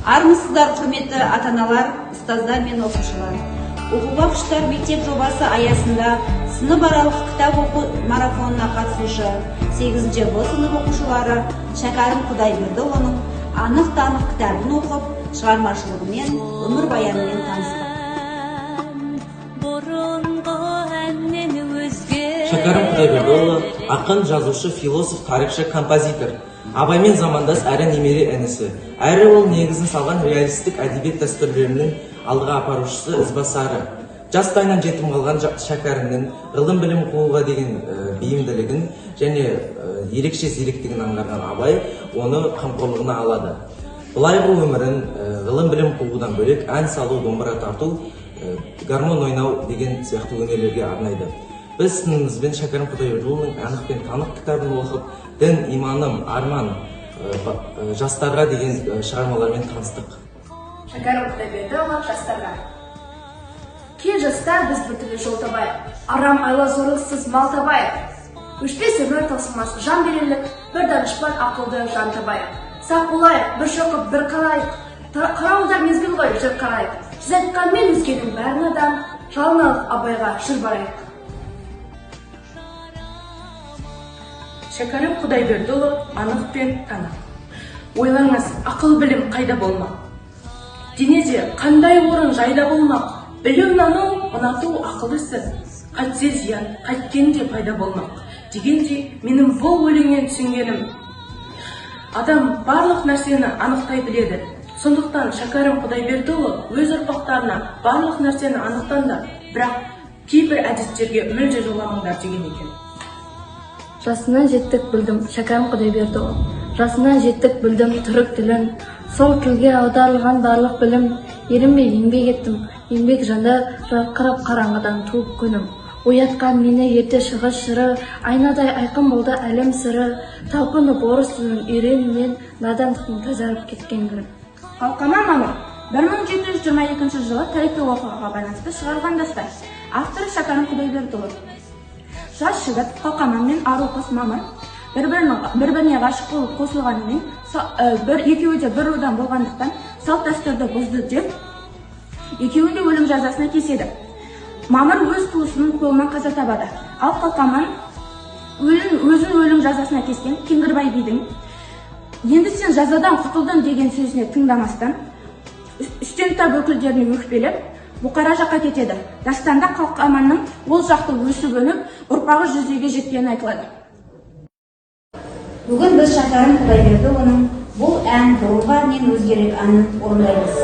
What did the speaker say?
Армысыздар, құрметті ата-аналар, ұстаздар мен оқушылар! Оқуға құштар мектеп жобасы аясында сынып аралық кітап оқу марафонына қатысушы 8 Б сынып оқушылары Шәкәрім Құдайбердіұлының «Анық танық» кітабын оқып, шығармашылығымен, өмірбаянымен таныстық. Бұрынғы әннен өзге. Шәкәрім Құдайбердіұлы – ақын, жазушы, философ, тарихшы, композитор. Абаймен замандас әрі немере інісі. Әрі ол негізін салған реалистік әдебиет дәстүрлерінің алдыға апарушысы, ізбасары. Жастайынан жетім қалған Шәкәрімнің ғылым білім қууға деген бейімділігін және ерекше зеректігін аңғарған Абай оны қамқорлығына алады. Былайғы өмірін ғылым білім қуудан бөлек ән салу, домбыра тарту, гармон ойнау деген сияқты өнерлерге арнайды. Біз сыныбымызбен Шәкәрім Құдайбердіұлының «Анық пен танық» кітабын оқып, «Дін, иманым, арман», «Жастарға» деген шығармалармен таныстық. Шәкәрім Құдайбердіұлы жастарға. Кел, жастар, біз біртүрлі жол табайық, арам айла, зорлықсыз мал табайық, өшпес өмір, таусылмас жан берерлік бір данышпан, ақылды жан табайық. Сақ болайық, бір шоқып, бір қарайық, қарауылдар мезгіл ғой, жүр қарайық. Жүз айтқанмен өзгенің бәрін адам, жалыналық Абайға, жүр барайық. Шәкәрім Құдайбердіұлы, «Анық пен танық». Ойлаңыз, ақыл білім қайда болмақ? Денеде қандай орын жайда болмақ? Білу, нану, ұнату ақыл ісі. Қайтсе зиян, қайткенде пайда болмақ дегендей, менің бұл өлеңнен түсінгенім: адам барлық нәрсені анықтай біледі. Сондықтан Шәкәрім Құдайбердіұлы өз ұрпақтарына барлық нәрсені анықтаңдар, бірақ кейбір әдеттерге мүлде жоламаңдар деген екен. Жасынан жеттік білдім. Шәкәрім Құдайбердіұлы. Жасынан жеттік білдім түрік тілін, сол тілге аударылған барлық білім. Ерінбей еңбек еттім, еңбек жанды жарқырап, қараңғыдан туып күнім. Оятқан мені ерте шығыс жыры, айнадай айқын болды әлем сыры. Талпынып орыс тілін үйренумен надандықтың тазарып кеткен күнім. «Қалқаман Мамыр» 1722 жылы тарихи оқиғаға байланысты шығарылған дастан. Авторы – Шәкәрім Құдайбердіұлы. Жас жігіт Қалқаман мен ару қыз Мамыр бір біріне ғашық болып қосылғанымен, бір екеуі де бір рудан болғандықтан, салт дәстүрді бұзды деп, екеуін де өлім жазасына кеседі. Мамыр өз туысының қолынан қаза табады. Ал Қалқаман өзін өлім жазасына кескен Кеңгірбай бидің «Енді сен жазадан құтылдың» деген сөзіне тыңдамастан, үстем тап өкілдеріне өкпелеп, Бұқара жаққа кетеді. Дастанда Қалқаманның ол жақта өсіп өніп, ұрпағы жүзеге жеткені айтылады. Бүгін біз Шәкәрім Құдайбердіұлының «Бұл ән бұрынғы әннен өзгерек» әнін орындаймыз.